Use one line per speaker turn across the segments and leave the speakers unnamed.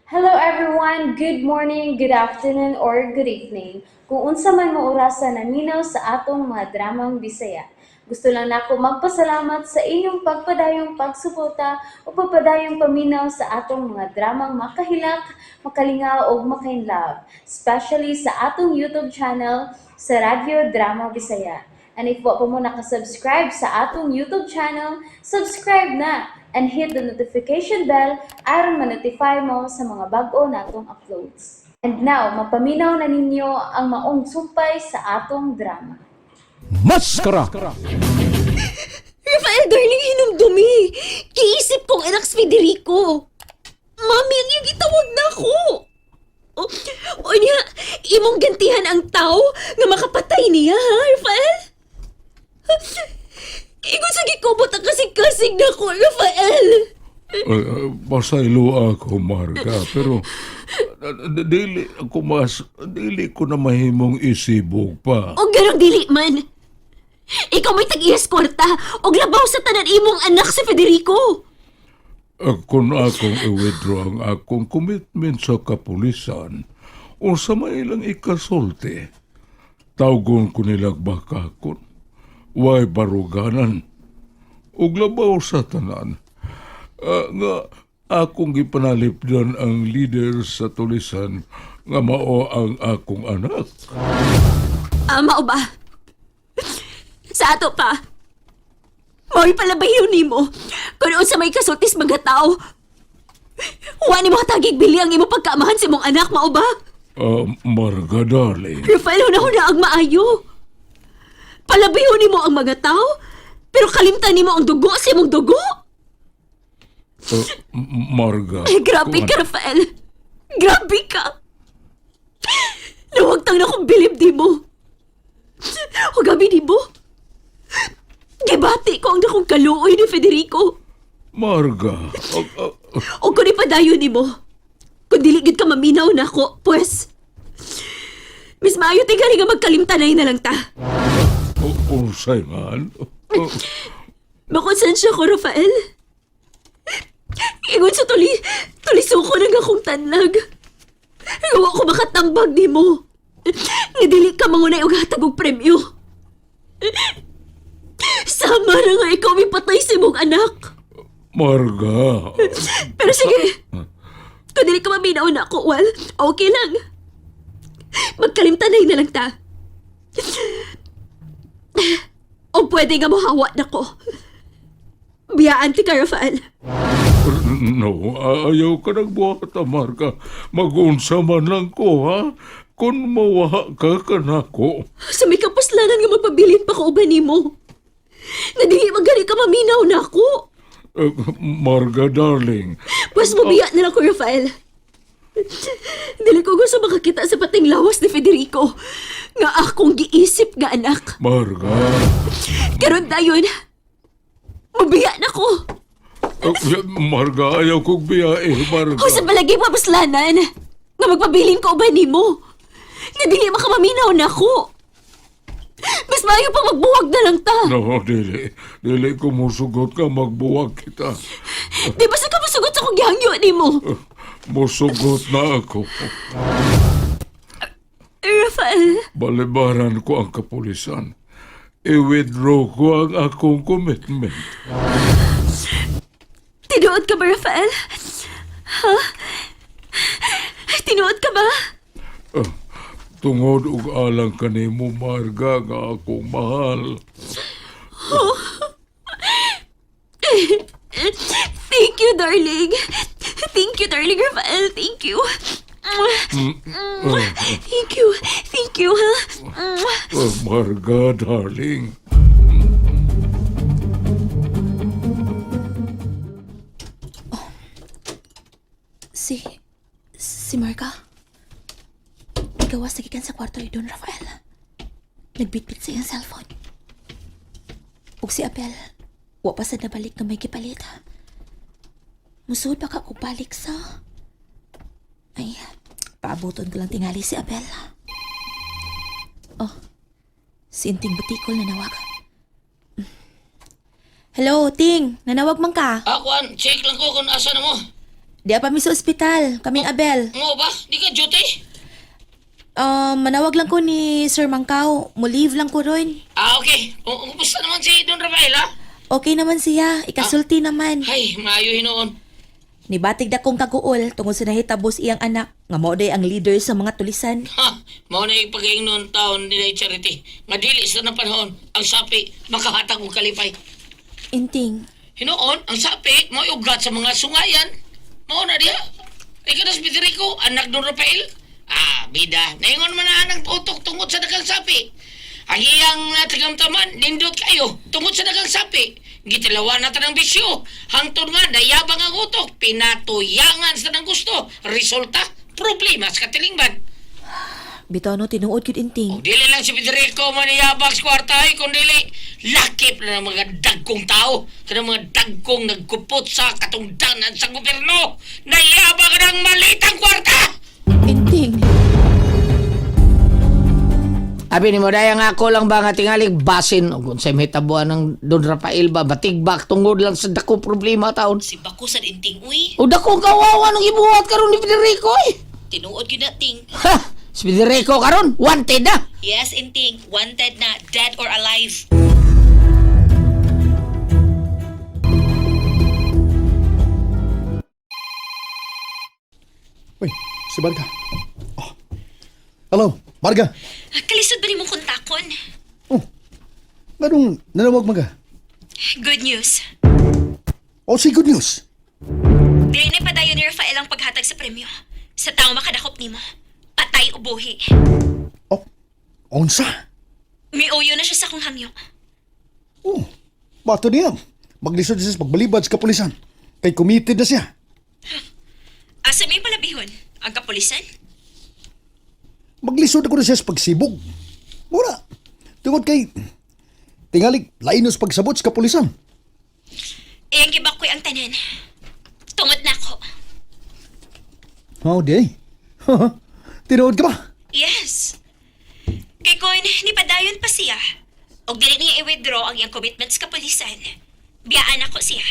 Hello everyone! Good morning, good afternoon, or good evening. Kung unsa man mo orasa naminaw sa atong mga dramang Bisaya. Gusto lang nako magpasalamat sa inyong pagpadayong pagsuporta o pagpadayong paminaw sa atong mga dramang makahilak, makalingaw ug makainlove, especially sa atong YouTube channel sa Radyo Drama Bisaya. And if wa pa mo nakasubscribe sa atong YouTube channel, subscribe na and hit the notification bell aron ma-notify mo sa mga bag-o natong uploads. And now, mapaminaw na ninyo ang maong sumpay sa atong drama.
Maskara!
Rafael, darling, hinumdumi. Giisip kong anak si Federico. Mami, ang iyang gitawag na ako. O, o niya, imong gantihan ang tao nga makapatay niya, ha, Rafael? Ingon sa gikubot ang kasing-kasing na ko, Rafael.
Pasaylo ako, Marga, pero dili ako mas, dili ko na mahimong isibog pa.
O ganong dili man. Ikaw may tag-ieskorta og labaw sa tanan imong anak si Federico.
Kung akong i-withdraw ang akong commitment sa kapulisan, unsa may ilang ikasulti, tawgon ko nilag bakakon, way baruganan, ug labaw sa tanan, nga akong gipanalipdan ang leader sa tulisan nga mao ang akong anak.
Ama o ba? Sa ato pa. Mao'y palabahiw nimo. Kung unsa may kasultis mga tao. Wa nimo hatagig bili ang imo pagkaamahan sa imong anak, mao ba?
Marga, darling.
Rafael, hunahuna ang maayo. Palabahiw nimo ang mga tao, pero kalimtan nimo ang dugo sa imong dugo.
Marga.
Ay, grabe ka, Rafael. Grabe ka. Nawagtang na kong bilib di mo. O gabi di mo. Gibati ko ang dakong kaluoy ni Federico.
Marga.
O kung ipadayon ni mo. Kung dili gid ka maminaw na ako, pues. Miss maayo tingali nga magkalimtanay na lang ta.
Unsay man?
Makonsensya ko, Rafael. Ingon sa tuli, tulisuko ng akong tanlag. Gawa ko makatambag ni mo. Nga dili ka mangunay og hatag og premyo. Sama na nga ikaw may patay sa imong anak.
Marga.
Pero sige, kung dili ka maminaw na ako, well, okay lang. Magkalimtanay na lang ta. O pwede nga mohawa na ko. Biyaan ti ka, Rafael.
No, ayaw ka nagbuhat, Marga. Magunsa man lang ko, ha? Kung mawaha ka kanako.
Sa may kapuslanan nga magpabilin pa ko uban nimo. Nga dili magani ka maminaw na ako.
Marga, darling.
Pwes mobiya na lang ko, Rafael. Dili ko gusto makakita sa pating lawas ni Federico. Nga akong giisip nga anak.
Marga.
Karon dayon, mabiya na ko.
Marga, ayaw kong biyae, Marga.
O sa palagi papuslanan, nga magpabilin ko uban nimo. Nga dili makamaminaw na ako. Mas maayo pa magbuwag na lang ta.
No, dili. Dili ko musugot ka, magbuwag kita.
Di ba sa kamusugot sa kong gihangyo nimo?
Musugot na ako.
Rafael,
Balibaran ko ang kapulisan. I-withdraw ko ang akong commitment.
tinuod ka ba, Rafael? Ha? Tinuod ka ba?
Tungod og alang kanimo, Marga, nga akong mahal.
Thank you, darling. Thank you, darling Rafael. Thank you. Thank you. Thank you, ha?
Marga, darling.
Si Marga? Igawas na gikan sa kwarto ni Don Rafael. Nagbitbit sa iyang cellphone. Ug si Abel, wa pa sad nabalik nga may gipalit. Musuod pa ka og balik sa... Ay, paabuton ko lang tingali si Abel. Oh, si Inting Butikol nanawag. Hello, Ting. Nanawag man ka.
Akuan, check lang ko kung asa na mo.
Di pa mi sa ospital, kaming Abel.
Mo ba? Di ka duty?
Manawag lang ko ni Sir Mangkaw. Mo-leave lang ko ron.
Ah, okay. O, kumusta naman si Don Rafael, ha?
Okay naman siya. Ikasulti naman.
Ay, maayo hinuon.
Nibatig na kong kaguol tungod sa nahitabos iyang anak nga mao day ang leader sa mga tulisan.
Ha, mao na yung pagaing noon taon nila charity. Nga dili sa na panahon, ang sapi makahatag og kalipay.
Inting,
Hinuon, ang sapi mao ugat sa mga sungayan. Mao na diha. Ikaw na si Federico, anak Don Rafael. Ah, bida. Naingon man na anang utok tungod sa dagang sapi. Ang iyang tagamtaman, nindot kayo tungod sa dagang sapi. Gitilawan na tanang bisyo. Hangtod nga, nayabang ang utok. Pinatuyangan sa nang gusto. Resulta, problema sa katilingban.
Bitaw no tinuod gyud, Inting.
Kung dili lang si Federico maniyabag sa kwarta ay, kung dili, lakip na ng mga dagkong tao, kanang mga dagkong nagkupot sa katungdanan sa gobyerno. Nayabag ng malitang kwarta!
Inting.
Abi ni mo dayang ako lang ba nga tingali basin og unsay mahitabuan ng Don Rafael ba batigbak tungod lang sa dako problema taon.
Si Bakusan Inting, uy.
O dako kawawa nang ibuhat karon ni Federico eh.
Tinuod gyud na, Ting.
Ha, si Federico karon wanted na.
Yes, Inting. Wanted na, dead or alive.
Uy, si Barga. Oh. Hello, Barga.
Kalisod ba ni mong kontakon?
Oh. Nganong nanawag maga?
Good news.
Oh, say good news.
Dili na padayon ni Rafael ang paghatag sa premyo. Sa tao makadakop nimo. Patay o buhi.
Oh, onsa.
Miuyo na siya sa akong hangyo.
Oh, bato niya. Maglisod siya sa pagbalibad sa kapulisan. Kay committed na siya.
Asa may palabihon? Ang kapulisan?
Maglisod ako na siya sa pagsibog. Mura. Tungod kay tingali lainos pagsabot sa kapulisan.
Iyang gibakoy ang tanan. Tungod na ako.
Oh, di. Tinuod ka ba?
Yes. Kay kon nipadayon pa siya. Og dili niya i-withdraw ang iyang commitment sa kapulisan. Biyaan ako siya.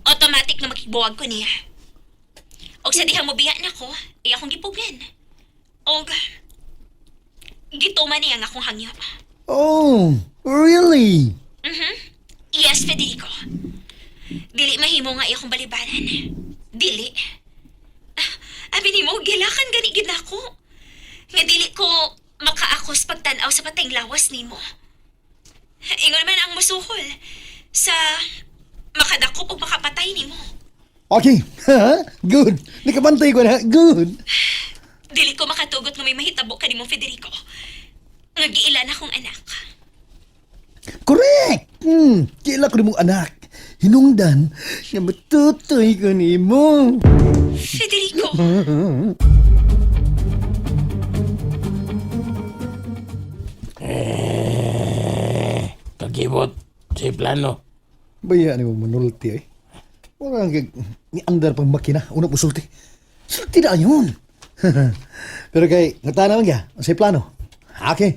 Automatic na makibuwag ko niya. Og sa dihang mobiya nako, ay akong gipugan. Og gituman niya ang akong hangyo.
Oh, really?
Yes, Federico. Dili mahimo nga akong balibaran. Dili. Ah, abi nimo, gilakan gani gid nako. Nga dili ko makaakos pagtan-aw sa patayng lawas nimo. Ingon man ang musuhol sa makadakop o makapatay nimo.
Okay. Good. Nakabantay ko na. Good.
Dili ko makatugot nga may mahitabo kanimo, Federico. Nga giilan akong anak.
Correct! Kila ko nimong anak. Hinungdan nga matutoy ko nimo.
Federico.
Kagibot si plano.
Baya ni mo manulti eh. Wala kang ni andar pang makina. Una po sulti. Sulti na yun. Pero kay, ngata naman ka. Ang say plano. Okay.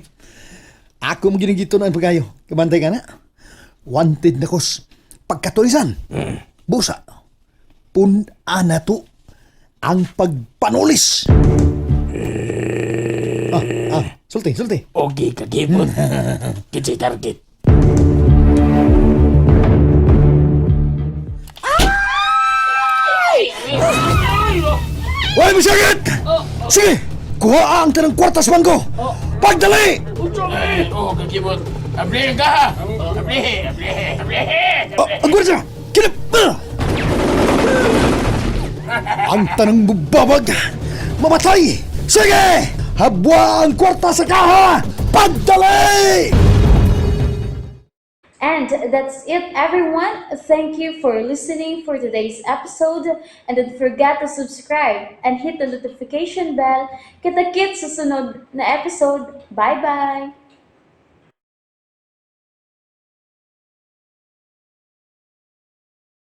Ako mo ginigito na ang pagayo. Kabantay ka na. Wanted na kos. Pagkatulisan. Busa. Pun-a na to ang pagpanulis. Ah, sulti, sulti.
Okay, kagibot. Kitsi target.
Hoy, masakit! Sige, kuha ang tanang kwartas bangko. Pagdali!
Oh, kagibot. Abli ka! Abli, abli, abli.
Oh, ang gwardiya! Kinap! Ah! Ang tanang bubabag! Mamatay! Sige! Habwa ang kwarta sa kaha! Pagdali!
And that's it, everyone. Thank you for listening for today's episode. And don't forget to subscribe and hit the notification bell. Kita-kits sa sunod na episode. Bye-bye!